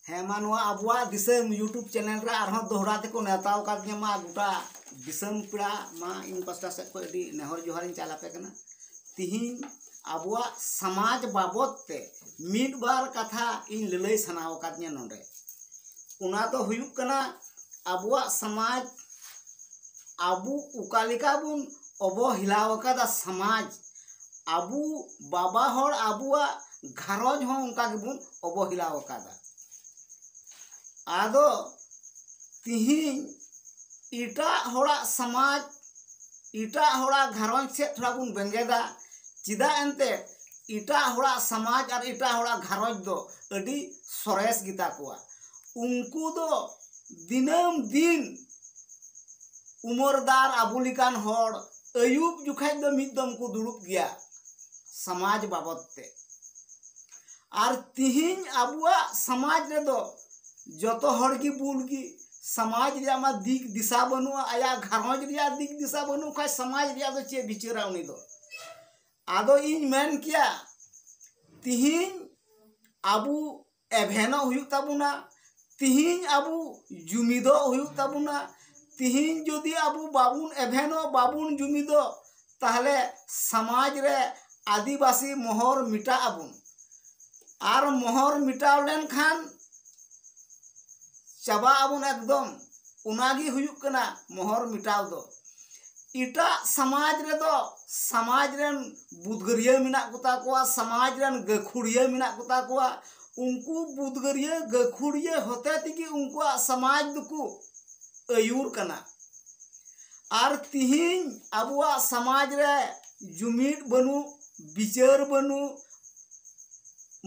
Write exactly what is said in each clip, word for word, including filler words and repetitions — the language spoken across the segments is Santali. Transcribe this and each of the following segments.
ᱦᱮᱸ, ᱢᱟ ᱱᱚᱣᱟ ᱟᱵᱚᱣᱟᱜ ᱫᱤᱥᱚᱢ YouTube ᱪᱮᱱᱮᱞ ᱨᱮ ᱟᱨᱦᱚᱸ ᱫᱚᱦᱲᱟ ᱛᱮᱠᱚ ᱱᱮᱣᱛᱟ ᱟᱠᱟᱫᱤᱧᱟ᱾ ᱢᱟ ᱜᱚᱴᱟ ᱫᱤᱥᱚᱢ ᱯᱮᱲᱟ, ᱢᱟ ᱤᱧ ᱯᱟᱥᱴᱟ ᱥᱮᱫ ᱠᱷᱚᱱ ᱟᱹᱰᱤ ᱱᱮᱦᱚᱨ ᱡᱚᱦᱟᱨᱤᱧ ᱪᱟᱞ ᱟᱯᱮ ᱠᱟᱱᱟ᱾ ᱛᱤᱦᱤᱧ ᱟᱵᱚᱣᱟᱜ ᱥᱚᱢᱟᱡᱽ ᱵᱟᱵᱚᱫ ᱛᱮ ᱢᱤᱫ ᱵᱟᱨ ᱠᱟᱛᱷᱟ ᱤᱧ ᱞᱟᱹᱞᱟᱹᱭ ᱥᱟᱱᱟ ᱟᱠᱟᱫᱤᱧᱟ ᱱᱚᱰᱮ᱾ ᱚᱱᱟ ᱫᱚ ᱦᱩᱭᱩᱜ ᱠᱟᱱᱟ, ᱟᱵᱚᱣᱟᱜ ᱥᱚᱢᱟᱡᱽ, ᱟᱵᱚ ᱚᱠᱟ ᱞᱮᱠᱟ ᱵᱚᱱ ᱚᱵᱚᱦᱮᱞᱟᱣ ᱟᱠᱟᱫᱟ ᱥᱚᱢᱟᱡᱽ, ᱟᱵᱚ ᱵᱟᱵᱟ ᱦᱚᱲ ᱟᱵᱚᱣᱟᱜ ᱜᱷᱟᱨᱚᱸᱡᱽ ᱦᱚᱸ ᱚᱱᱠᱟ ᱜᱮᱵᱚᱱ ᱚᱵᱚᱦᱮᱞᱟᱣ ᱟᱠᱟᱫᱟ᱾ ᱟᱫᱚ ᱛᱤᱦᱤᱧ ᱮᱴᱟᱜ ᱦᱚᱲᱟᱜ ᱥᱚᱢᱟᱡᱽ, ᱮᱴᱟᱜ ᱦᱚᱲᱟᱜ ᱜᱷᱟᱨᱚᱸᱡᱽ ᱥᱮᱫ ᱛᱷᱚᱲᱟ ᱵᱚᱱ ᱵᱮᱸᱜᱮᱫᱟ᱾ ᱪᱮᱫᱟᱜ ᱮᱱᱛᱮ ᱮᱴᱟᱜ ᱦᱚᱲᱟᱜ ᱥᱚᱢᱟᱡᱽ ᱟᱨ ᱮᱴᱟᱜ ᱦᱚᱲᱟᱜ ᱜᱷᱟᱨᱚᱸᱡᱽ ᱫᱚ ᱟᱹᱰᱤ ᱥᱚᱨᱮᱥ ᱜᱮᱛᱟ ᱠᱚᱣᱟ᱾ ᱩᱱᱠᱩ ᱫᱚ ᱫᱤᱱᱟᱹᱢ ᱫᱤᱱ ᱩᱢᱟᱹᱨᱫᱟᱨ ᱟᱵᱚ ᱞᱮᱠᱟᱱ ᱦᱚᱲ ᱟᱹᱭᱩᱵ ᱡᱚᱠᱷᱟᱡ ᱫᱚ ᱢᱤᱫ ᱫᱚᱢ ᱠᱚ ᱫᱩᱲᱩᱵ ᱜᱮᱭᱟ ᱥᱚᱢᱟᱡᱽ ᱵᱟᱵᱚᱫ ᱛᱮ᱾ ᱟᱨ ᱛᱤᱦᱤᱧ ᱟᱵᱚᱣᱟᱜ ᱥᱚᱢᱟᱡᱽ ᱨᱮᱫᱚ ᱡᱚᱛᱚ ᱦᱚᱲ ᱜᱮ ᱵᱩᱞ ᱜᱮ᱾ ᱥᱚᱢᱟᱡᱽ ᱨᱮᱭᱟᱜ ᱢᱟ ᱫᱤᱠ ᱫᱤᱥᱟ ᱵᱟᱹᱱᱩᱜᱼᱟ, ᱟᱭᱟᱜ ᱜᱷᱟᱨᱚᱸᱡᱽ ᱨᱮᱭᱟᱜ ᱫᱤᱠ ᱫᱤᱥᱟ ᱵᱟᱹᱱᱩᱜ ᱠᱷᱟᱡ ᱥᱚᱢᱟᱡᱽ ᱨᱮᱭᱟᱜ ᱫᱚ ᱪᱮᱫ ᱵᱤᱪᱟᱹᱨᱟ ᱩᱱᱤ ᱫᱚ? ᱟᱫᱚ ᱤᱧ ᱢᱮᱱ ᱠᱮᱭᱟ, ᱛᱤᱦᱤᱧ ᱟᱵᱚ ᱮᱵᱷᱮᱱᱚᱜ ᱦᱩᱭᱩᱜ ᱛᱟᱵᱚᱱᱟ, ᱛᱤᱦᱤᱧ ᱟᱵᱚ ᱡᱩᱢᱤᱫᱚᱜ ᱦᱩᱭᱩᱜ ᱛᱟᱵᱚᱱᱟ᱾ ᱛᱤᱦᱤᱧ ᱡᱩᱫᱤ ᱟᱵᱚ ᱵᱟᱵᱚᱱ ᱮᱵᱷᱮᱱᱚᱜ, ᱵᱟᱵᱚᱱ ᱡᱩᱢᱤᱫᱚᱜ, ᱛᱟᱦᱞᱮ ᱥᱚᱢᱟᱡᱽ ᱨᱮ ᱟᱹᱫᱤᱵᱟᱹᱥᱤ ᱢᱚᱦᱚᱨ ᱢᱮᱴᱟᱜ ᱟᱵᱚᱱ᱾ ᱟᱨ ᱢᱚᱦᱚᱨ ᱢᱮᱴᱟᱣ ᱞᱮᱱᱠᱷᱟᱱ ᱪᱟᱵᱟᱜ ᱟᱵᱚᱱ ᱮᱠᱫᱚᱢ᱾ ᱚᱱᱟᱜᱮ ᱦᱩᱭᱩᱜ ᱠᱟᱱᱟ ᱢᱚᱦᱚᱨ ᱢᱮᱴᱟᱣ ᱫᱚ᱾ ᱮᱴᱟᱜ ᱥᱚᱢᱟᱡᱽ ᱨᱮᱫᱚ ᱥᱚᱢᱟᱡᱽ ᱨᱮᱱ ᱵᱩᱫᱽᱜᱟᱹᱨᱤᱭᱟᱹ ᱢᱮᱱᱟᱜ ᱠᱚᱛᱟ ᱠᱚᱣᱟ, ᱥᱚᱢᱟᱡᱽ ᱨᱮᱱ ᱜᱟᱹᱠᱷᱩᱲᱤᱭᱟᱹ ᱢᱮᱱᱟᱜ ᱠᱚᱛᱟ ᱠᱚᱣᱟ᱾ ᱩᱱᱠᱩ ᱵᱩᱫᱽᱜᱟᱹᱨᱤᱭᱟᱹ ᱜᱟᱹᱠᱷᱩᱲᱤᱭᱟᱹ ᱦᱚᱛᱮ ᱛᱮᱜᱮ ᱩᱱᱠᱩᱣᱟᱜ ᱥᱚᱢᱟᱡᱽ ᱫᱚᱠᱚ ᱟᱹᱭᱩᱨ ᱠᱟᱱᱟ᱾ ᱟᱨ ᱛᱤᱦᱤᱧ ᱟᱵᱚᱣᱟᱜ ᱥᱚᱢᱟᱡᱽ ᱨᱮ ᱡᱩᱢᱤᱫ ᱵᱟᱹᱱᱩᱜ, ᱵᱤᱪᱟᱹᱨ ᱵᱟᱹᱱᱩᱜ,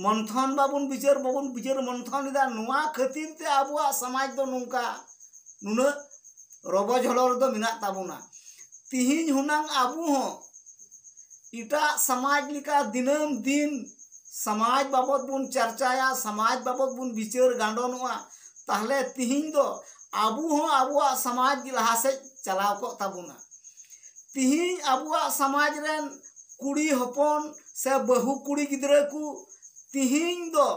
ᱢᱚᱱᱛᱷᱚᱱ ᱵᱟᱵᱚᱱ ᱵᱤᱪᱟᱹᱨ, ᱵᱟᱵᱚᱱ ᱵᱤᱪᱟᱹᱨ ᱢᱚᱱᱛᱷᱚᱱ ᱮᱫᱟ᱾ ᱱᱚᱣᱟ ᱠᱷᱟᱹᱛᱤᱨ ᱛᱮ ᱟᱵᱚᱣᱟᱜ ᱥᱚᱢᱟᱡᱽ ᱫᱚ ᱱᱚᱝᱠᱟ ᱱᱩᱱᱟᱹᱜ ᱨᱚᱵᱚᱡᱷᱚᱲᱚ ᱨᱮᱫᱚ ᱢᱮᱱᱟᱜ ᱛᱟᱵᱚᱱᱟ᱾ ᱛᱤᱦᱤᱧ ᱦᱩᱱᱟᱝ ᱟᱵᱚ ᱦᱚᱸ ᱮᱴᱟᱜ ᱥᱚᱢᱟᱡᱽ ᱞᱮᱠᱟ ᱫᱤᱱᱟᱹᱢ ᱫᱤᱱ ᱥᱚᱢᱟᱡᱽ ᱵᱟᱵᱚᱫ ᱵᱚᱱ ᱪᱟᱨᱪᱟᱭᱟ, ᱥᱚᱢᱟᱡᱽ ᱵᱟᱵᱚᱫ ᱵᱚᱱ ᱵᱤᱪᱟᱹᱨ ᱜᱟᱱᱰᱚᱱᱚᱜᱼᱟ, ᱛᱟᱦᱞᱮ ᱛᱤᱦᱤᱧ ᱫᱚ ᱟᱵᱚ ᱦᱚᱸ ᱟᱵᱚᱣᱟᱜ ᱥᱚᱢᱟᱡᱽ ᱜᱮ ᱞᱟᱦᱟ ᱥᱮᱫ ᱪᱟᱞᱟᱣ ᱠᱚᱜ ᱛᱟᱵᱚᱱᱟ᱾ ᱛᱤᱦᱤᱧ ᱟᱵᱚᱣᱟᱜ ᱥᱚᱢᱟᱡᱽ ᱨᱮᱱ ᱠᱩᱲᱤ ᱦᱚᱯᱚᱱ ᱥᱮ ᱵᱟᱹᱦᱩ ᱠᱩᱲᱤ ᱜᱤᱫᱽᱨᱟᱹ ᱠᱚ ᱛᱤᱦᱤᱧ ᱫᱚ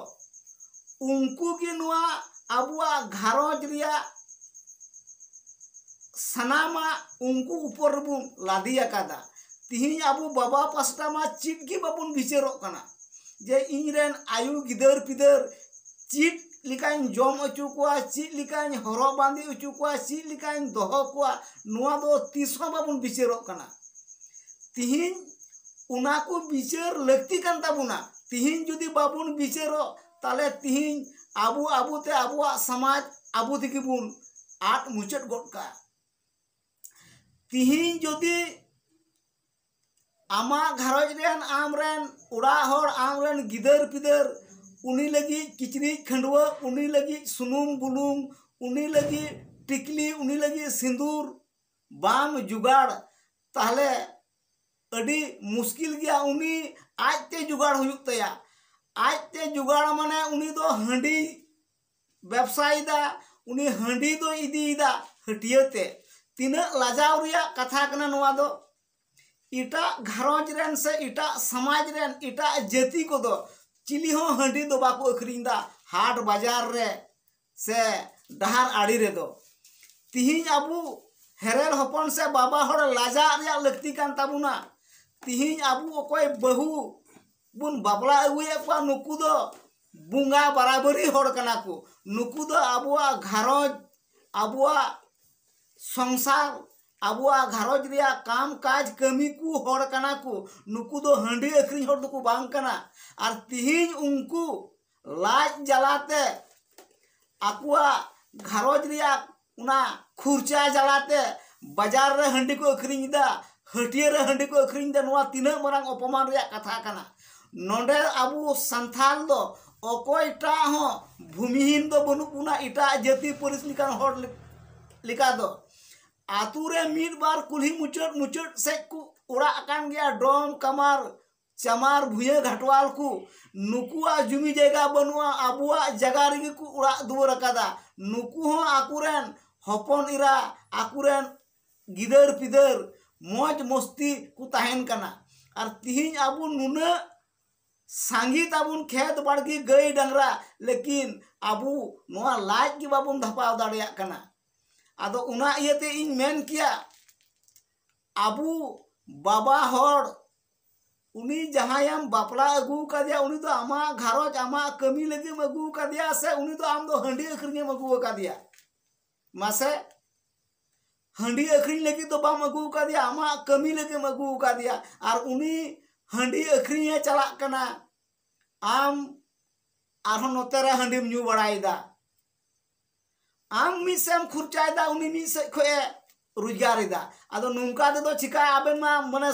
ᱩᱱᱠᱩ ᱜᱮ ᱱᱚᱣᱟ ᱟᱵᱚᱣᱟᱜ ᱜᱷᱟᱨᱚᱸᱡᱽ ᱨᱮᱭᱟᱜ ᱥᱟᱱᱟᱢᱟᱜ ᱩᱱᱠᱩ ᱩᱯᱚᱨ ᱨᱮᱵᱚᱱ ᱞᱟᱫᱮ ᱟᱠᱟᱫᱟ᱾ ᱛᱤᱦᱤᱧ ᱟᱵᱚ ᱵᱟᱵᱟ ᱯᱟᱥᱴᱟ ᱢᱟ ᱪᱮᱫ ᱜᱮ ᱵᱟᱵᱚᱱ ᱵᱤᱪᱟᱹᱨᱚᱜ ᱠᱟᱱᱟ, ᱡᱮ ᱤᱧ ᱨᱮᱱ ᱟᱭᱩ ᱜᱤᱫᱟᱹᱨ ᱯᱤᱫᱟᱹᱨ ᱪᱮᱫ ᱞᱮᱠᱟᱧ ᱡᱚᱢ ᱦᱚᱪᱚ ᱠᱚᱣᱟ, ᱪᱮᱫ ᱞᱮᱠᱟᱧ ᱦᱚᱨᱚᱜ ᱵᱟᱸᱫᱮ ᱦᱚᱪᱚ ᱠᱚᱣᱟ, ᱪᱮᱫ ᱞᱮᱠᱟᱧ ᱫᱚᱦᱚ ᱠᱚᱣᱟ, ᱱᱚᱣᱟ ᱫᱚ ᱛᱤᱥ ᱦᱚᱸ ᱵᱟᱵᱚᱱ ᱵᱤᱪᱟᱹᱨᱚᱜ ᱠᱟᱱᱟ᱾ ᱛᱤᱦᱤᱧ ᱚᱱᱟ ᱠᱚ ᱵᱤᱪᱟᱹᱨ ᱞᱟᱹᱠᱛᱤ ᱠᱟᱱ ᱛᱟᱵᱚᱱᱟ᱾ ᱛᱤᱦᱤᱧ ᱡᱩᱫᱤ ᱵᱟᱵᱚᱱ ᱵᱤᱪᱟᱹᱨᱚᱜ, ᱛᱟᱦᱞᱮ ᱛᱤᱦᱤᱧ ᱟᱵᱚ ᱟᱵᱚᱛᱮ ᱟᱵᱚᱣᱟᱜ ᱥᱚᱢᱟᱡᱽ ᱟᱵᱚ ᱛᱮᱜᱮ ᱵᱚᱱ ᱟᱫ ᱢᱩᱪᱟᱹᱫ ᱜᱚᱫ ᱠᱟᱜᱼᱟ᱾ ᱛᱤᱦᱤᱧ ᱡᱩᱫᱤ ᱟᱢᱟᱜ ᱜᱷᱟᱨᱚᱸᱡᱽ ᱨᱮᱱ, ᱟᱢ ᱨᱮᱱ ᱚᱲᱟᱜ ᱦᱚᱲ, ᱟᱢ ᱨᱮᱱ ᱜᱤᱫᱟᱹᱨ ᱯᱤᱫᱟᱹᱨ, ᱩᱱᱤ ᱞᱟᱹᱜᱤᱫ ᱠᱤᱪᱨᱤᱡ ᱠᱷᱟᱹᱰᱣᱟᱹ, ᱩᱱᱤ ᱞᱟᱹᱜᱤᱫ ᱥᱩᱱᱩᱢ ᱵᱩᱞᱩᱝ, ᱩᱱᱤ ᱞᱟᱹᱜᱤᱫ ᱴᱤᱠᱞᱤ, ᱩᱱᱤ ᱞᱟᱹᱜᱤᱫ ᱥᱤᱸᱫᱩᱨ ᱵᱟᱢ ᱡᱩᱜᱟᱲ, ᱛᱟᱦᱞᱮ ᱟᱹᱰᱤ ᱢᱩᱥᱠᱤᱞ ᱜᱮᱭᱟ᱾ ᱩᱱᱤ ᱟᱡᱛᱮ ᱡᱩᱜᱟᱲ ᱦᱩᱭᱩᱜ ᱛᱟᱭᱟ᱾ ᱟᱡᱛᱮ ᱡᱩᱜᱟᱲ ᱢᱟᱱᱮ ᱩᱱᱤ ᱫᱚ ᱦᱟᱺᱰᱤ ᱵᱮᱵᱥᱟᱭᱮᱫᱟ, ᱩᱱᱤ ᱦᱟᱺᱰᱤ ᱫᱚᱭ ᱤᱫᱤᱭᱮᱫᱟ ᱦᱟᱹᱴᱤᱭᱟᱹ ᱛᱮ᱾ ᱛᱤᱱᱟᱹᱜ ᱞᱟᱡᱟᱣ ᱨᱮᱭᱟᱜ ᱠᱟᱛᱷᱟ ᱠᱟᱱᱟ ᱱᱚᱣᱟ ᱫᱚ᱾ ᱮᱴᱟᱜ ᱜᱷᱟᱨᱚᱸᱡᱽ ᱨᱮᱱ ᱥᱮ ᱮᱴᱟᱜ ᱥᱚᱢᱟᱡᱽ ᱨᱮᱱ, ᱮᱴᱟᱜ ᱡᱟᱹᱛᱤ ᱠᱚᱫᱚ ᱪᱤᱞᱤ ᱦᱚᱸ ᱦᱟᱺᱰᱤ ᱫᱚ ᱵᱟᱠᱚ ᱟᱹᱠᱷᱨᱤᱧ ᱮᱫᱟ ᱦᱟᱴ ᱵᱟᱡᱟᱨ ᱨᱮ ᱥᱮ ᱰᱟᱦᱟᱨ ᱟᱲᱮ ᱨᱮᱫᱚ᱾ ᱛᱤᱦᱤᱧ ᱟᱵᱚ ᱦᱮᱨᱮᱞ ᱦᱚᱯᱚᱱ ᱥᱮ ᱵᱟᱵᱟ ᱦᱚᱲ ᱞᱟᱡᱟᱜ ᱨᱮᱭᱟᱜ ᱞᱟᱹᱠᱛᱤ ᱠᱟᱱ ᱛᱟᱵᱚᱱᱟ᱾ ᱛᱤᱦᱤᱧ ᱟᱵᱚ ᱚᱠᱚᱭ ᱵᱟᱹᱦᱩ ᱵᱚᱱ ᱵᱟᱯᱞᱟ ᱟᱹᱜᱩᱭᱮᱫ ᱠᱚᱣᱟ, ᱱᱩᱠᱩ ᱫᱚ ᱵᱚᱸᱜᱟ ᱵᱟᱨᱟᱵᱟᱹᱨᱤ ᱦᱚᱲ ᱠᱟᱱᱟ ᱠᱚ᱾ ᱱᱩᱠᱩ ᱫᱚ ᱟᱵᱚᱣᱟᱜ ᱜᱷᱟᱨᱚᱸᱡᱽ, ᱟᱵᱚᱣᱟᱜ ᱥᱚᱝᱥᱟᱨ, ᱟᱵᱚᱣᱟᱜ ᱜᱷᱟᱨᱚᱸᱡᱽ ᱨᱮᱭᱟᱜ ᱠᱟᱢ ᱠᱟᱡᱽ ᱠᱟᱹᱢᱤ ᱠᱚ ᱦᱚᱲ ᱠᱟᱱᱟ ᱠᱚ᱾ ᱱᱩᱠᱩ ᱫᱚ ᱦᱟᱺᱰᱤ ᱟᱹᱠᱷᱨᱤᱧ ᱦᱚᱲ ᱫᱚᱠᱚ ᱵᱟᱝ ᱠᱟᱱᱟ᱾ ᱟᱨ ᱛᱤᱦᱤᱧ ᱩᱱᱠᱩ ᱞᱟᱡ ᱡᱟᱞᱟᱛᱮ, ᱟᱠᱚᱣᱟᱜ ᱜᱷᱟᱨᱚᱸᱡᱽ ᱨᱮᱭᱟᱜ ᱚᱱᱟ ᱠᱷᱩᱨᱪᱟ ᱡᱟᱞᱟᱛᱮ ᱵᱟᱡᱟᱨ ᱨᱮ ᱦᱟᱺᱰᱤ ᱠᱚ ᱟᱹᱠᱷᱨᱤᱧ ᱮᱫᱟ, ᱦᱟᱹᱴᱤᱭᱟᱹ ᱨᱮ ᱦᱟᱺᱰᱤ ᱠᱚ ᱟᱹᱠᱷᱨᱤᱧ ᱮᱫᱟ᱾ ᱱᱚᱣᱟ ᱛᱤᱱᱟᱹᱜ ᱢᱟᱨᱟᱝ ᱚᱯᱚᱢᱟᱱ ᱨᱮᱭᱟᱜ ᱠᱟᱛᱷᱟ ᱠᱟᱱᱟ᱾ ᱱᱚᱰᱮ ᱟᱵᱚ ᱥᱟᱱᱛᱟᱞ ᱫᱚ ᱚᱠᱚᱭᱴᱟᱜ ᱦᱚᱸ ᱵᱷᱩᱢᱤᱦᱤᱱ ᱫᱚ ᱵᱟᱹᱱᱩᱜ ᱵᱚᱱᱟ ᱮᱴᱟᱜ ᱡᱟᱹᱛᱤ ᱯᱟᱹᱨᱤᱥ ᱞᱮᱠᱟᱱ ᱦᱚᱲ ᱞᱮ-, ᱞᱮᱠᱟ ᱫᱚ᱾ ᱟᱛᱳ ᱨᱮ ᱢᱤᱫ ᱵᱟᱨ ᱠᱩᱞᱦᱤ ᱢᱩᱪᱟᱹᱫ ᱢᱩᱪᱟᱹᱫ ᱥᱮᱫ ᱠᱚ ᱚᱲᱟᱜ ᱟᱠᱟᱱ ᱜᱮᱭᱟ, ᱰᱚᱢ ᱠᱟᱢᱟᱨ ᱪᱟᱢᱟᱨ ᱵᱷᱩᱭᱟᱹ ᱜᱷᱟᱴᱣᱟᱞ ᱠᱚ᱾ ᱱᱩᱠᱩᱣᱟᱜ ᱡᱩᱢᱤ ᱡᱟᱭᱜᱟ ᱵᱟᱹᱱᱩᱜᱼᱟ, ᱟᱵᱚᱣᱟᱜ ᱡᱟᱭᱜᱟ ᱨᱮᱜᱮ ᱠᱚ ᱚᱲᱟᱜ ᱫᱩᱣᱟᱹᱨ ᱟᱠᱟᱫᱟ᱾ ᱱᱩᱠᱩ ᱦᱚᱸ ᱟᱠᱚᱨᱮᱱ ᱦᱚᱯᱚᱱ ᱮᱨᱟ, ᱟᱠᱚᱨᱮᱱ ᱜᱤᱫᱟᱹᱨ ᱯᱤᱫᱟᱹᱨ ᱢᱚᱡᱽ ᱢᱚᱥᱛᱤ ᱠᱚ ᱛᱟᱦᱮᱱ ᱠᱟᱱᱟ᱾ ᱟᱨ ᱛᱤᱦᱤᱧ ᱟᱵᱚ ᱱᱩᱱᱟᱹᱜ ᱥᱟᱸᱜᱮ ᱛᱟᱵᱚᱱ ᱠᱷᱮᱛ ᱵᱟᱲᱜᱮ ᱜᱟᱹᱭ ᱰᱟᱝᱨᱟ, ᱞᱮᱠᱤᱱ ᱟᱵᱚ ᱱᱚᱣᱟ ᱞᱟᱡ ᱜᱮ ᱵᱟᱵᱚᱱ ᱫᱷᱟᱯᱟᱣ ᱫᱟᱲᱮᱭᱟᱜ ᱠᱟᱱᱟ᱾ ᱟᱫᱚ ᱚᱱᱟ ᱤᱭᱟᱹᱛᱮ ᱤᱧ ᱢᱮᱱ ᱠᱮᱭᱟ, ᱟᱵᱚ ᱵᱟᱵᱟ ᱦᱚᱲ, ᱩᱱᱤ ᱡᱟᱦᱟᱸᱭᱮᱢ ᱵᱟᱯᱞᱟ ᱟᱹᱜᱩ ᱟᱠᱟᱫᱮᱭᱟ, ᱩᱱᱤ ᱫᱚ ᱟᱢᱟᱜ ᱜᱷᱟᱨᱚᱸᱡᱽ, ᱟᱢᱟᱜ ᱠᱟᱹᱢᱤ ᱞᱟᱹᱜᱤᱫ ᱮᱢ ᱟᱹᱜᱩ ᱟᱠᱟᱫᱮᱭᱟ, ᱥᱮ ᱩᱱᱤ ᱫᱚ ᱟᱢ ᱫᱚ ᱦᱟᱺᱰᱤ ᱟᱹᱠᱷᱨᱤᱧ ᱮᱢ ᱟᱹᱜᱩ ᱟᱠᱟᱫᱮᱭᱟ? ᱢᱟᱥᱮ, ᱦᱟᱺᱰᱤ ᱟᱹᱠᱷᱨᱤᱧ ᱞᱟᱹᱜᱤᱫ ᱫᱚ ᱵᱟᱢ ᱟᱹᱜᱩ ᱟᱠᱟᱫᱮᱭᱟ, ᱟᱢᱟᱜ ᱠᱟᱹᱢᱤ ᱞᱟᱹᱜᱤᱫ ᱮᱢ ᱟᱹᱜᱩ ᱟᱠᱟᱫᱮᱭᱟ᱾ ᱟᱨ ᱩᱱᱤ ᱦᱟᱺᱰᱤ ᱟᱹᱠᱷᱨᱤᱧᱮ ᱪᱟᱞᱟᱜ ᱠᱟᱱᱟ, ᱟᱢ ᱟᱨᱦᱚᱸ ᱱᱚᱛᱮ ᱨᱮ ᱦᱟᱺᱰᱤᱢ ᱧᱩ ᱵᱟᱲᱟᱭᱮᱫᱟ᱾ ᱟᱢ ᱢᱤᱫ ᱥᱮᱫ ᱮᱢ ᱠᱷᱚᱨᱪᱟᱭᱮᱫᱟ, ᱩᱱᱤ ᱢᱤᱫ ᱥᱮᱫ ᱠᱷᱚᱱ ᱮ ᱨᱳᱡᱽᱜᱟᱨ ᱮᱫᱟ᱾ ᱟᱫᱚ ᱱᱚᱝᱠᱟ ᱛᱮᱫᱚ ᱪᱤᱠᱟ ᱟᱵᱮᱱ ᱢᱟ ᱢᱟᱱᱮ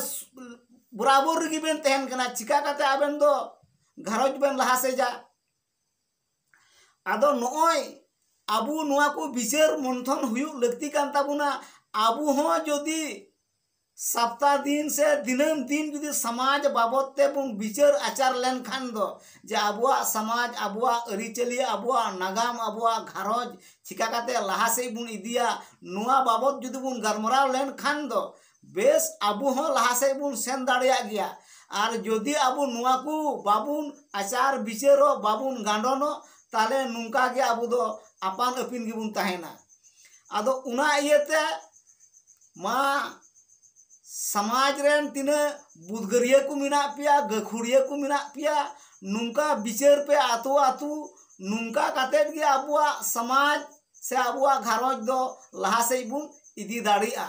ᱵᱚᱨᱟᱵᱚᱨ ᱨᱮᱜᱮ ᱵᱮᱱ ᱛᱟᱦᱮᱱ ᱠᱟᱱᱟ, ᱪᱤᱠᱟ ᱠᱟᱛᱮ ᱟᱵᱮᱱ ᱫᱚ ᱜᱷᱟᱨᱚᱸᱡᱽ ᱵᱮᱱ ᱞᱟᱦᱟ ᱥᱮᱡᱟ? ᱟᱫᱚ ᱱᱚᱜᱼᱚᱭ ᱟᱵᱚ ᱱᱚᱣᱟ ᱠᱚ ᱵᱤᱪᱟᱹᱨ ᱢᱚᱱᱛᱷᱚᱱ ᱦᱩᱭᱩᱜ ᱞᱟᱹᱠᱛᱤ ᱠᱟᱱ ᱛᱟᱵᱚᱱᱟ᱾ ᱟᱵᱚ ᱦᱚᱸ ᱡᱩᱫᱤ ᱥᱟᱯᱛᱟ ᱫᱤᱱ ᱥᱮ ᱫᱤᱱᱟᱹᱢ ᱫᱤᱱ ᱡᱩᱫᱤ ᱥᱚᱢᱟᱡᱽ ᱵᱟᱵᱚᱫ ᱛᱮᱵᱚᱱ ᱵᱤᱪᱟᱹᱨ ᱟᱪᱟᱨ ᱞᱮᱱᱠᱷᱟᱱ ᱫᱚ, ᱡᱮ ᱟᱵᱚᱣᱟᱜ ᱥᱚᱢᱟᱡᱽ, ᱟᱵᱚᱣᱟᱜ ᱟᱹᱨᱤᱪᱟᱹᱞᱤ, ᱟᱵᱚᱣᱟᱜ ᱱᱟᱜᱟᱢ, ᱟᱵᱚᱣᱟᱜ ᱜᱷᱟᱨᱚᱸᱡᱽ ᱪᱤᱠᱟ ᱠᱟᱛᱮ ᱞᱟᱦᱟ ᱥᱮᱫ ᱵᱚᱱ ᱤᱫᱤᱭᱟ, ᱱᱚᱣᱟ ᱵᱟᱵᱚᱫ ᱡᱩᱫᱤ ᱵᱚᱱ ᱜᱟᱞᱢᱟᱨᱟᱣ ᱞᱮᱱᱠᱷᱟᱱ ᱫᱚ, ᱵᱮᱥ, ᱟᱵᱚ ᱦᱚᱸ ᱞᱟᱦᱟ ᱥᱮᱫ ᱵᱚᱱ ᱥᱮᱱ ᱫᱟᱲᱮᱭᱟᱜ ᱜᱮᱭᱟ᱾ ᱟᱨ ᱡᱩᱫᱤ ᱟᱵᱚ ᱱᱚᱣᱟ ᱠᱚ ᱵᱟᱵᱚᱱ ᱟᱪᱟᱨ ᱵᱤᱪᱟᱹᱨᱚᱜ, ᱵᱟᱵᱚᱱ ᱜᱟᱸᱰᱚᱱᱚᱜ, ᱛᱟᱦᱞᱮ ᱱᱚᱝᱠᱟ ᱜᱮ ᱟᱵᱚ ᱫᱚ ᱟᱯᱟᱱ ᱟᱹᱯᱤᱱ ᱜᱮᱵᱚᱱ ᱛᱟᱦᱮᱱᱟ᱾ ᱟᱫᱚ ᱚᱱᱟ ᱤᱭᱟᱹᱛᱮ ᱢᱟ ᱥᱚᱢᱟᱡᱽ ᱨᱮᱱ ᱛᱤᱱᱟᱹᱜ ᱵᱩᱫᱽᱜᱟᱹᱨᱤᱭᱟᱹ ᱠᱚ ᱢᱮᱱᱟᱜ ᱯᱮᱭᱟ, ᱜᱟᱹᱠᱷᱩᱲᱤᱭᱟᱹ ᱠᱚ ᱢᱮᱱᱟᱜ ᱯᱮᱭᱟ, ᱱᱚᱝᱠᱟ ᱵᱤᱪᱟᱹᱨ ᱯᱮ ᱟᱛᱳ ᱟᱛᱳ᱾ ᱱᱚᱝᱠᱟ ᱠᱟᱛᱮᱫ ᱜᱮ ᱟᱵᱚᱣᱟᱜ ᱥᱚᱢᱟᱡᱽ ᱥᱮ ᱟᱵᱚᱣᱟᱜ ᱜᱷᱟᱨᱚᱸᱡᱽ ᱫᱚ ᱞᱟᱦᱟ ᱥᱮᱫ ᱵᱚᱱ ᱤᱫᱤ ᱫᱟᱲᱮᱭᱟᱜᱼᱟ᱾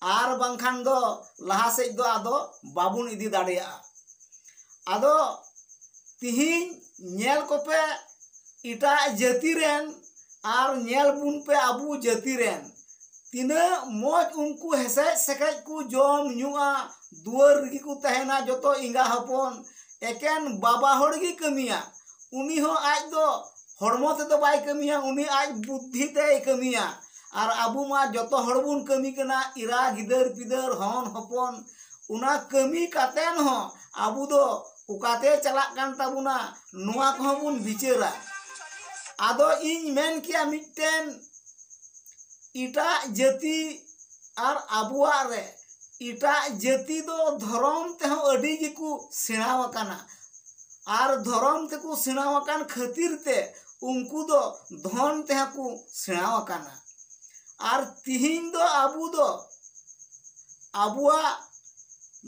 ᱟᱨ ᱵᱟᱝᱠᱷᱟᱱ ᱫᱚ ᱞᱟᱦᱟ ᱥᱮᱫ ᱫᱚ ᱟᱫᱚ ᱵᱟᱵᱚᱱ ᱤᱫᱤ ᱫᱟᱲᱮᱭᱟᱜᱼᱟ᱾ ᱟᱫᱚ ᱛᱤᱦᱤᱧ ᱧᱮᱞ ᱠᱚᱯᱮ, ᱮᱴᱟᱜ ᱡᱟᱹᱛᱤ ᱨᱮᱱ ᱟᱨ ᱧᱮᱞ ᱵᱚᱱ ᱯᱮ ᱟᱵᱚ ᱡᱟᱹᱛᱤ ᱨᱮᱱ, ᱛᱤᱱᱟᱹᱜ ᱢᱚᱡᱽ ᱩᱱᱠᱩ ᱦᱮᱥᱮᱡ ᱥᱮᱠᱮᱡ ᱠᱚ ᱡᱚᱢ ᱧᱩᱜᱼᱟ, ᱫᱩᱣᱟᱹᱨ ᱨᱮᱜᱮ ᱠᱚ ᱛᱟᱦᱮᱱᱟ ᱡᱚᱛᱚ ᱮᱸᱜᱟ ᱦᱚᱯᱚᱱ᱾ ᱮᱠᱮᱱ ᱵᱟᱵᱟ ᱦᱚᱲ ᱜᱮ ᱠᱟᱹᱢᱤᱭᱟ, ᱩᱱᱤ ᱦᱚᱸ ᱟᱡ ᱫᱚ ᱦᱚᱲᱢᱚ ᱛᱮᱫᱚ ᱵᱟᱭ ᱠᱟᱹᱢᱤᱭᱟ, ᱩᱱᱤ ᱟᱡ ᱵᱩᱫᱽᱫᱷᱤ ᱛᱮᱭ ᱠᱟᱹᱢᱤᱭᱟ᱾ ᱟᱨ ᱟᱵᱚ ᱢᱟ ᱡᱚᱛᱚ ᱦᱚᱲ ᱵᱚᱱ ᱠᱟᱹᱢᱤ ᱠᱟᱱᱟ, ᱮᱨᱟ ᱜᱤᱫᱟᱹᱨ ᱯᱤᱫᱟᱹᱨ ᱦᱚᱱ ᱦᱚᱯᱚᱱ, ᱚᱱᱟ ᱠᱟᱹᱢᱤ ᱠᱟᱛᱮᱱ ᱦᱚᱸ ᱟᱵᱚ ᱫᱚ ᱚᱠᱟᱛᱮ ᱪᱟᱞᱟᱜ ᱠᱟᱱ ᱛᱟᱵᱚᱱᱟ, ᱱᱚᱣᱟ ᱠᱚᱦᱚᱸ ᱵᱚᱱ ᱵᱤᱪᱟᱹᱨᱟ᱾ ᱟᱫᱚ ᱤᱧ ᱢᱮᱱ ᱠᱮᱭᱟ ᱢᱤᱫᱴᱮᱱ, ᱮᱴᱟᱜ ᱡᱟᱹᱛᱤ ᱟᱨ ᱟᱵᱚᱣᱟᱜ ᱨᱮ, ᱮᱴᱟᱜ ᱡᱟᱹᱛᱤ ᱫᱚ ᱫᱷᱚᱨᱚᱢ ᱛᱮᱦᱚᱸ ᱟᱹᱰᱤ ᱜᱮᱠᱚ ᱥᱮᱬᱟ ᱟᱠᱟᱱᱟ᱾ ᱟᱨ ᱫᱷᱚᱨᱚᱢ ᱛᱮᱠᱚ ᱥᱮᱬᱟ ᱟᱠᱟᱱ ᱠᱷᱟᱹᱛᱤᱨ ᱛᱮ ᱩᱱᱠᱩ ᱫᱚ ᱫᱷᱚᱱ ᱛᱮᱦᱚᱸ ᱠᱚ ᱥᱮᱬᱟ ᱟᱠᱟᱱᱟ᱾ ᱟᱨ ᱛᱤᱦᱤᱧ ᱫᱚ ᱟᱵᱚ ᱫᱚ ᱟᱵᱚᱣᱟᱜ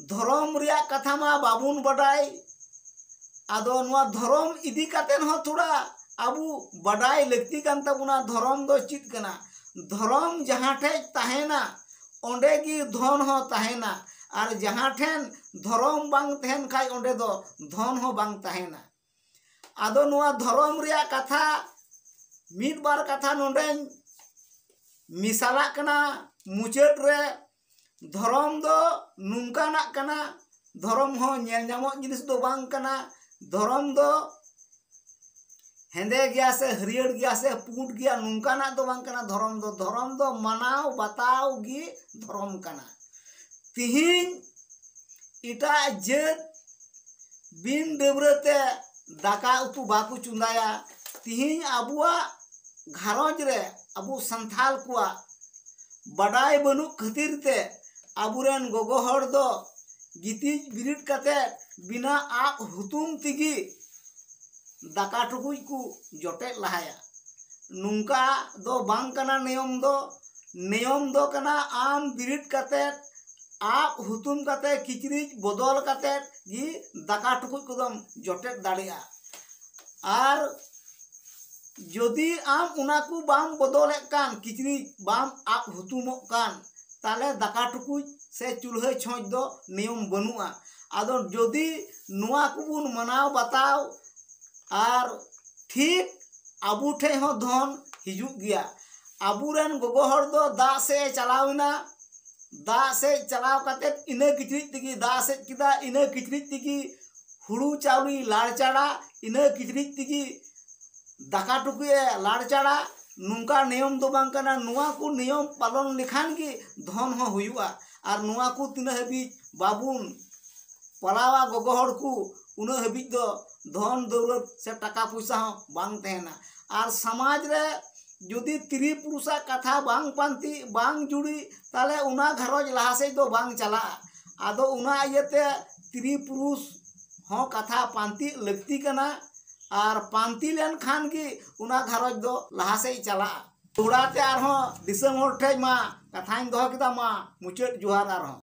ᱫᱷᱚᱨᱚᱢ ᱨᱮᱭᱟᱜ ᱠᱟᱛᱷᱟ ᱢᱟ ᱵᱟᱵᱚᱱ ᱵᱟᱰᱟᱭ᱾ ᱟᱫᱚ ᱱᱚᱣᱟ ᱫᱷᱚᱨᱚᱢ ᱤᱫᱤ ᱠᱟᱛᱮ ᱦᱚᱸ ᱛᱷᱚᱲᱟ ᱟᱵᱚ ᱵᱟᱰᱟᱭ ᱞᱟᱹᱠᱛᱤ ᱠᱟᱱ ᱛᱟᱵᱚᱱᱟ᱾ ᱫᱷᱚᱨᱚᱢ ᱫᱚ ᱪᱮᱫ ᱠᱟᱱᱟ? ᱫᱷᱚᱨᱚᱢ ᱡᱟᱦᱟᱸ ᱴᱷᱮᱡ ᱛᱟᱦᱮᱱᱟ, ᱚᱸᱰᱮ ᱜᱮ ᱫᱷᱚᱱ ᱦᱚᱸ ᱛᱟᱦᱮᱱᱟ᱾ ᱟᱨ ᱡᱟᱦᱟᱸ ᱴᱷᱮᱱ ᱫᱷᱚᱨᱚᱢ ᱵᱟᱝ ᱛᱟᱦᱮᱱ ᱠᱷᱟᱡ, ᱚᱸᱰᱮ ᱫᱚ ᱫᱷᱚᱱ ᱦᱚᱸ ᱵᱟᱝ ᱛᱟᱦᱮᱱᱟ᱾ ᱟᱫᱚ ᱱᱚᱣᱟ ᱫᱷᱚᱨᱚᱢ ᱨᱮᱭᱟᱜ ᱠᱟᱛᱷᱟ, ᱢᱤᱫ ᱵᱟᱨ ᱠᱟᱛᱷᱟ ᱱᱚᱰᱮᱧ ᱢᱮᱥᱟᱞᱟᱜ ᱠᱟᱱᱟ ᱢᱩᱪᱟᱹᱫ ᱨᱮ᱾ ᱫᱷᱚᱨᱚᱢ ᱫᱚ ᱱᱚᱝᱠᱟᱱᱟᱜ ᱠᱟᱱᱟ, ᱫᱷᱚᱨᱚᱢ ᱦᱚᱸ ᱧᱮᱞ ᱧᱟᱢᱚᱜ ᱡᱤᱱᱤᱥ ᱫᱚ ᱵᱟᱝ ᱠᱟᱱᱟ᱾ ᱫᱷᱚᱨᱚᱢ ᱫᱚ ᱦᱮᱸᱫᱮ ᱜᱮᱭᱟ ᱥᱮ ᱦᱟᱹᱨᱭᱟᱹᱲ ᱜᱮᱭᱟ ᱥᱮ ᱯᱩᱸᱰ ᱜᱮᱭᱟ, ᱱᱚᱝᱠᱟᱱᱟᱜ ᱫᱚ ᱵᱟᱝ ᱠᱟᱱᱟ ᱫᱷᱚᱨᱚᱢ ᱫᱚ᱾ ᱫᱷᱚᱨᱚᱢ ᱫᱚ ᱢᱟᱱᱟᱣ ᱵᱟᱛᱟᱣ ᱜᱮ ᱫᱷᱚᱨᱚᱢ ᱠᱟᱱᱟ᱾ ᱛᱤᱦᱤᱧ ᱮᱴᱟᱜ ᱡᱟᱹᱛ ᱵᱤᱱ ᱰᱟᱹᱵᱽᱨᱟᱹ ᱛᱮ ᱫᱟᱠᱟ ᱩᱛᱩ ᱵᱟᱠᱚ ᱪᱚᱸᱫᱟᱭᱟ᱾ ᱛᱤᱦᱤᱧ ᱟᱵᱚᱣᱟᱜ ᱜᱷᱟᱨᱚᱸᱡᱽ ᱨᱮ ᱟᱵᱚ ᱥᱟᱱᱛᱷᱟᱞ ᱠᱚᱣᱟᱜ ᱵᱟᱰᱟᱭ ᱵᱟᱹᱱᱩᱜ ᱠᱷᱟᱹᱛᱤᱨ ᱛᱮ ᱟᱵᱚᱨᱮᱱ ᱜᱚᱜᱚ ᱦᱚᱲ ᱫᱚ ᱜᱤᱛᱤᱡ ᱵᱤᱨᱤᱫ ᱠᱟᱛᱮ ᱵᱤᱱᱟ ᱟᱵ ᱦᱩᱛᱩᱢ ᱛᱮᱜᱮ ᱫᱟᱠᱟ ᱴᱩᱠᱩᱡ ᱠᱚ ᱡᱚᱴᱮᱫ ᱞᱟᱦᱟᱭᱟ᱾ ᱱᱚᱝᱠᱟ ᱫᱚ ᱵᱟᱝ ᱠᱟᱱᱟ ᱱᱤᱭᱚᱢ ᱫᱚ᱾ ᱱᱤᱭᱚᱢ ᱫᱚ ᱠᱟᱱᱟ ᱟᱢ ᱵᱤᱨᱤᱫ ᱠᱟᱛᱮ ᱟᱵ ᱦᱩᱛᱩᱢ ᱠᱟᱛᱮ ᱠᱤᱪᱨᱤᱡ ᱵᱚᱫᱚᱞ ᱠᱟᱛᱮ ᱜᱮ ᱫᱟᱠᱟ ᱴᱩᱠᱩᱡ ᱠᱚᱫᱚᱢ ᱡᱚᱴᱮᱫ ᱫᱟᱲᱮᱭᱟᱜᱼᱟ᱾ ᱟᱨ ᱡᱩᱫᱤ ᱟᱢ ᱚᱱᱟ ᱠᱚ ᱵᱟᱢ ᱵᱚᱫᱚᱞᱮᱫ ᱠᱟᱱ, ᱠᱤᱪᱨᱤᱡ ᱵᱟᱢ ᱟᱵ ᱦᱩᱛᱩᱢᱚᱜ ᱠᱟᱱ, ᱛᱟᱦᱞᱮ ᱫᱟᱠᱟ ᱴᱩᱠᱩᱡ ᱥᱮ ᱪᱩᱞᱦᱟᱹ ᱪᱷᱚᱸᱪ ᱫᱚ ᱱᱤᱭᱚᱢ ᱵᱟᱹᱱᱩᱜᱼᱟ᱾ ᱟᱫᱚ ᱡᱩᱫᱤ ᱱᱚᱣᱟ ᱠᱚᱵᱚᱱ ᱢᱟᱱᱟᱣ ᱵᱟᱛᱟᱣ, ᱟᱨ ᱴᱷᱤᱠ ᱟᱵᱚ ᱴᱷᱮᱡ ᱦᱚᱸ ᱫᱷᱚᱱ ᱦᱤᱡᱩᱜ ᱜᱮᱭᱟ᱾ ᱟᱵᱚᱨᱮᱱ ᱜᱚᱜᱚ ᱦᱚᱲ ᱫᱚ ᱫᱟᱜ ᱥᱮᱫ ᱮ ᱪᱟᱞᱟᱣ ᱮᱱᱟ, ᱫᱟᱜ ᱥᱮᱫ ᱪᱟᱞᱟᱣ ᱠᱟᱛᱮ ᱤᱱᱟᱹ ᱠᱤᱪᱨᱤᱡ ᱛᱮᱜᱮ, ᱫᱟᱜ ᱥᱮᱫ ᱠᱮᱫᱟ, ᱤᱱᱟᱹ ᱠᱤᱪᱨᱤᱡ ᱛᱮᱜᱮ ᱦᱩᱲᱩ ᱪᱟᱣᱞᱮ ᱞᱟᱲᱪᱟᱲᱟ, ᱤᱱᱟᱹ ᱠᱤᱪᱨᱤᱡ ᱛᱮᱜᱮ ᱫᱟᱠᱟ ᱴᱩᱠᱩᱡ ᱮ ᱞᱟᱲᱪᱟᱲᱟ᱾ ᱱᱚᱝᱠᱟ ᱱᱤᱭᱚᱢ ᱫᱚ ᱵᱟᱝ ᱠᱟᱱᱟ᱾ ᱱᱚᱣᱟ ᱠᱚ ᱱᱤᱭᱚᱢ ᱯᱟᱞᱚᱱ ᱞᱮᱠᱷᱟᱱ ᱜᱮ ᱫᱷᱚᱱ ᱦᱚᱸ ᱦᱩᱭᱩᱜᱼᱟ᱾ ᱟᱨ ᱱᱚᱣᱟ ᱠᱚ ᱛᱤᱱᱟᱹᱜ ᱦᱟᱹᱵᱤᱡ ᱵᱟᱵᱚᱱ ᱯᱟᱞᱟᱣᱟ ᱜᱚᱜᱚ ᱦᱚᱲ ᱠᱚ, ᱩᱱᱟᱹᱜ ᱦᱟᱹᱵᱤᱡ ᱫᱚ ᱫᱷᱚᱱ ᱫᱟᱹᱣᱞᱟᱹᱛ ᱥᱮ ᱴᱟᱠᱟ ᱯᱚᱭᱥᱟ ᱦᱚᱸ ᱵᱟᱝ ᱛᱟᱦᱮᱱᱟ᱾ ᱟᱨ ᱥᱚᱢᱟᱡᱽ ᱨᱮ ᱡᱩᱫᱤ ᱛᱨᱤ ᱯᱩᱨᱩᱥᱟᱜ ᱠᱟᱛᱷᱟ ᱵᱟᱝ ᱯᱟᱱᱛᱤ, ᱵᱟᱝ ᱡᱩᱲᱤ, ᱛᱟᱦᱞᱮ ᱚᱱᱟ ᱜᱷᱟᱨᱚᱸᱡᱽ ᱞᱟᱦᱟ ᱥᱮᱫ ᱫᱚ ᱵᱟᱝ ᱪᱟᱞᱟᱜᱼᱟ᱾ ᱟᱫᱚ ᱚᱱᱟ ᱤᱭᱟᱹᱛᱮ ᱛᱨᱤ ᱯᱩᱨᱩᱥ ᱦᱚᱸ ᱠᱟᱛᱷᱟ ᱯᱟᱱᱛᱮ ᱞᱟᱹᱠᱛᱤ ᱠᱟᱱᱟ᱾ ᱟᱨ ᱯᱟᱱᱛᱮ ᱞᱮᱱᱠᱷᱟᱱ ᱜᱮ ᱚᱱᱟ ᱜᱷᱟᱨᱚᱸᱡᱽ ᱫᱚ ᱞᱟᱦᱟ ᱥᱮᱫ ᱪᱟᱞᱟᱜᱼᱟ᱾ ᱫᱚᱦᱲᱟ ᱛᱮ ᱟᱨᱦᱚᱸ ᱫᱤᱥᱚᱢ ᱦᱚᱲ ᱴᱷᱮᱡ ᱢᱟ ᱠᱟᱛᱷᱟᱧ ᱫᱚᱦᱚ ᱠᱮᱫᱟ, ᱢᱟ ᱢᱩᱪᱟᱹᱫ ᱡᱚᱦᱟᱨ ᱟᱨᱦᱚᱸ᱾